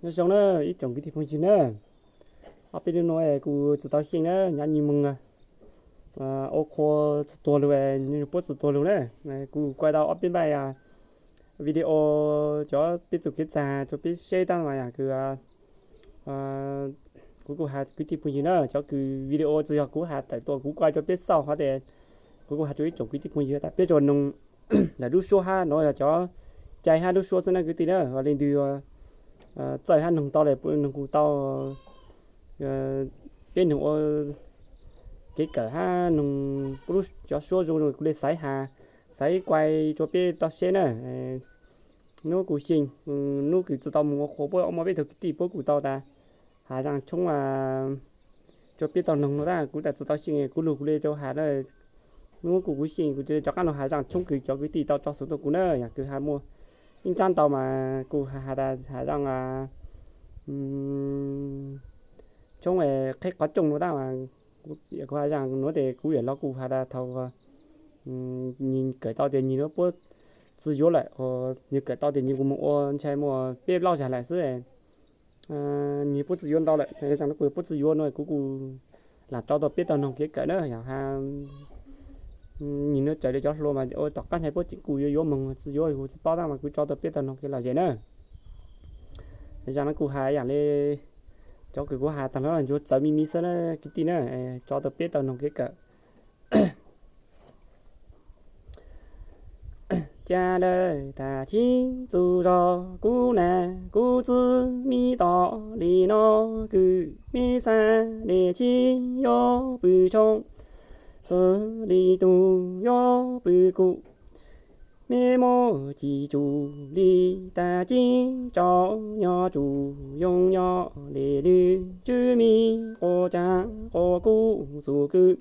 Nyob zoo na ib tsoom kwv tij phooj ywg na, ob peb hnub no kuv tsis tau xyeej na, nyob nyi moog ua qhua txhua tuag lug, puab txhua tuag lug na. Kuv kuaj tau ob peb npaij video cov peb txuj kev txag rua peb saib tab mas yog kws kuv kuj has kwv tij phooj ywg na, cov kws video txug yog kuv has tawm tuaj kuv kuaj rua peb xauj hov tes kuv kuj has rua ib tsoom kwv tij phooj ywg tas peb tsuas noog ntawm lub suab hab no yog cov cai hab lub suab xwb na kwv tij na. Ua le ntawd txawj hab noog tau le noog kuj tau, peb noog ua kev kawm hab noog cov suab zoo kuv le xaiv has, xaiv kuaj rua peb tau saib na. Nub kuv xyeej, nub kws tsis tau moog ua qhua puab muaj peb tug kwv tij puab kuj tau tas has zaj tshoob rua peb tau noog no tab kuv tas tsis tau xyeej kuv lug kuv le rua has na. Nub kuv kuv xyeej kuv rov qab lug has zaj tshoob kws cov kwv tij tau tso xov tuaj kuv na, yog kws has muaj ib ntsab ntau mas kuv has tas has zaj tshoob qheb qhov rooj no tab mas kuv has zaj nuav tes kuv yam los kuv has tas thaus nwg kawm tau tes nwg puab txwv yuav lawm, nwg kawm tau tes nwg kuj moog ua ntshai muaj peb plaub zag lawm xwb, nwg puab txwv yuav ntau lawm, zaj nuav kuj puab txwv yuav no kuv kuj lam tso tau peb tau noog kev kawm na. Yog has nwg nuav raws le cov hluas mas ua tom qab ntshai puab tseem kuj yuav yuav moog txwv yuav kuv tsis paub tab mas kuv tso tau peb tau noog kev lom zem na. Zaj nuav kuv has yam le cov kws kuv has taag nrho ntsuav txawv me me xwb na kwv tij na, tso tau peb tau noog kev kawm. Ca lawm tas chib txug zog kub nag kub txwb mi tom li no kws meb xav le chib yuav pw tshoob, xws li tug yuav pw kuj, meb muab ci tsum li tas cib tso, nyob tsum yoo nyob le lwg tswb mi quas cag quas kub txuj kws,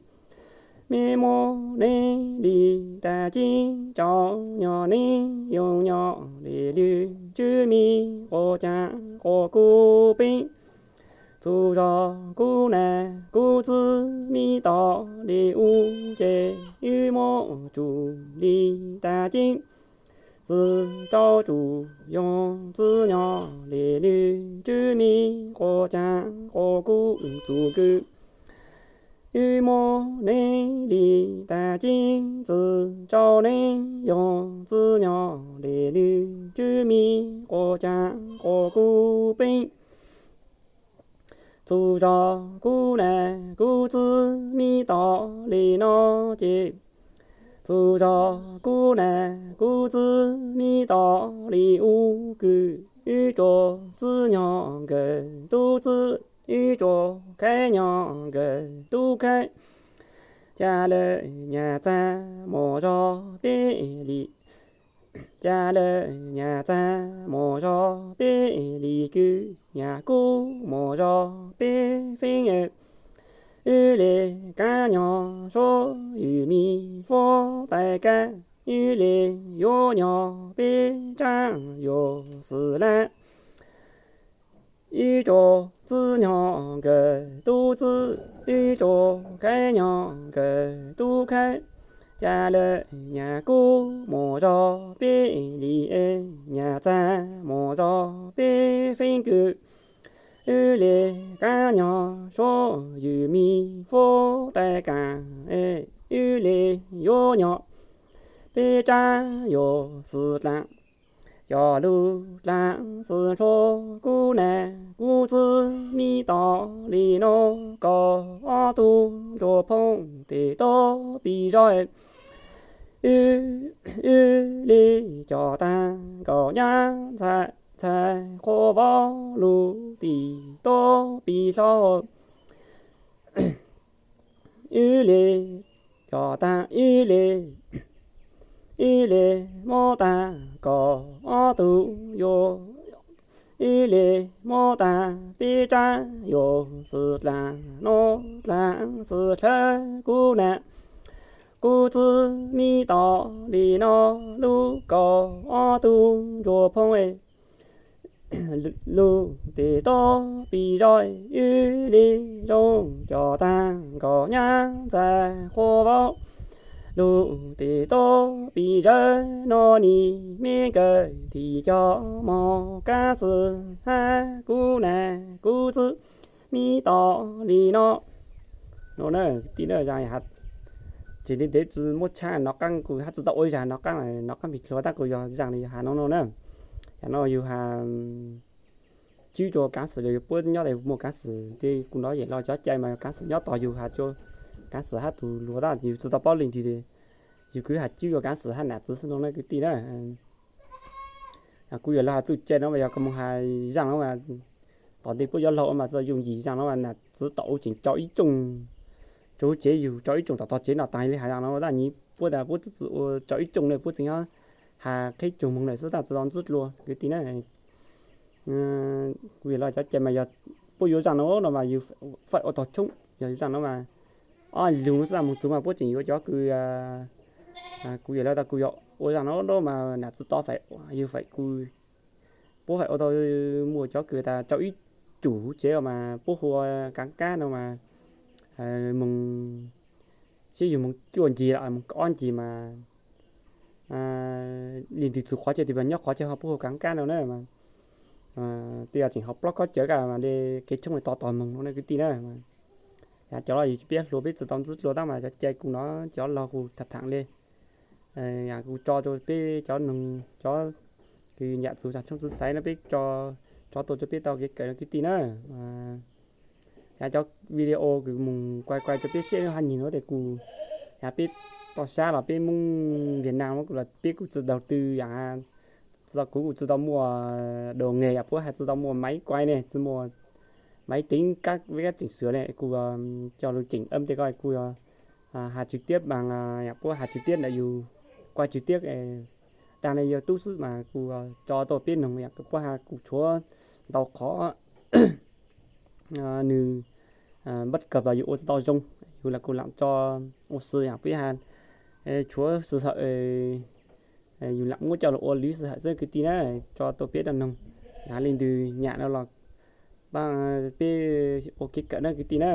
meb muab neb li tas cib tso, nyob neb yoo nyob le lwg tswb mi quas cag quas kub peeb. Txug zog kub nag kub txwb mi tom le ub ces wb muab tsum li tas cib, xws rau tsum yoo txwb nyob le lwg tswb mi quas cag quas kub txuj kws, wb muab neb li tas cib, xws rau neb yoo txwb nyob le lwg tswb mi quas cag quas kub peeb. Txug zog kub nag kub txwb mi tom li no ces, txug zog kub nag kub txwb mi tom li ub kws, wb tsuas txwb nyob nkawd tub txwb, wb tsuas khaib nyob nkawd tub khaib. Ca lawm nyag txag mus zog peb li, ca lawm nyag txag mus zog peb li kws, nyag kub mus zog peb feeb. Wb le kaab nyob suav ywg mi fuab tais kaab, wb le yuav nyob peb tsaab yuav xwm lab. Wb tsuas txwb nyob nkawd tub txwb, wb tsuas khaib nyob nkawd tub khaib. Ca lawm nyag kub mus zog peb li, nyag txag mus zog peb feeb kws. Wb le kaab nyob suav ywg mi fuab tais kaab, wb le yuav nyob peb tsaab yuav xwm dlaab. Cov lug dlaab xwm tshuav kub nag kub txwb mi tom li no, koj ob tug ntsuag phoob tes tub pig zog. Wb, wb le cov taag nkaus nyab ntxhais, ntxhais qhua vauv lug tim tub pig hlo. Wb le cov taag, wb le, wb le muab taag kom ob tug yuav, wb le muab taag peb tsaab yuav xwm dlaab no, dlaab xwm dlawb kub nag kub txwb mi tom li no, lug koj ob tug ntsuag phoob lug tes tub pig zog. Wb le zoo cov taag nkaus nyab ntxhais qhua vauv, Lug tes tod pis zawv no nis me kawg thim cov mos kab xwm hab kub nas kub txwb mi tos li no. No na, kwv tij na, tsis li ntev tsis muaj tshaj no qaab kuv hab tsis tau ua zag no qaab, no qaab pig dlua tab kuv yog zaj li yog has no no na. Yam no yug has tswb rua kaav xwm los yug puab nyob tas muaj kaav xwm, kuv nov yam los cov cai mas kaav xwm nyob tos yug has rua kaav xwm hab tug luag tab yug tsis tau paub leej twg, yug kuj has tswb rua kaav xwm hab nam txiv xwb no na kwv tij na. Kuv yam los has txuj cai no mas yog koj moog has zaaj no mas tom ntej puab yuav laug mas txawm yug ncig zaaj no mas nam txiv tom u tseem rau ib rooj, rau huv tsev yug rau ib rooj tom tog tsev no taag li has zaaj no tab nyi puab tas puab tub txwm ua rau ib rooj le puab tseem nyob has qheb caug moog lawm xwb tab tsis tau ntxub dlua kwv tij na. Kuv yam los cov cai mas yog puab yuav zaaj no no mas yug faim ua tog tshoob, yog yug zaaj no mas ob lug no xwb moog txug mas puab tseem yuav cov kws, kuv yam los tas kuv yog ua zaaj no no mas nam txiv tod faim, yug faim kuv, puab faim ua tau muaj cov kws tas rau ib cum huv tsev mas puab hu ua kaav kab no mas moog, seb yug moog cuaj ncig los moog ob ncig mas leej twg txug qhov chaw twg mas nyob qhov chaw ho puab hu kaav kab no na. Twb yog tseem ho plaub kaub cawv kag mas le kev tshoob li tod tog moog no na kwv tij na. Yav cov los yug tsis paub dlua peb tsis tau ntxub dlua tab mas cov cai kuv nov cov laug kuv tham tham le, yam kuv tso rua peb cov noog cov kws nyam txug tshoob txwv xaiv no peb tso, tso tuaj rua peb tau kev kawm no kwv tij na. Yav cov video kws moog kuas kuas rua peb saib hab nyig no tes kuv, yav peb toj sab los peb Moob Viaj Nam los peb kuj tsis daug tw, yam tsis tau, kuv kuj tsis tau muaj dua nqeg yam puab has tsis tau muaj maiv kuas ne, tsis muaj maiv teev kab veb kab tseem xwm le, kuv coj lug tseem am tes ko kuv has tswv tiab mas yam puab has tswv tiab ntawm yug kuas tswv tiab, dag le yog tub xwb mas kuv tso tuaj peb noog yam puab has kuv tshuav ntau qhov nws npab kawg los yug ua tsis tau zoo, yug los kuv lam tso ua xwm yam peb has tshuav xwm hawm, yug lam muab coj lug ua lwv xwm hawm xwb kwv tij na, tso tuaj peb tau noog, yog leej twg nyam no los peb ua kev kawm na kwv tij na.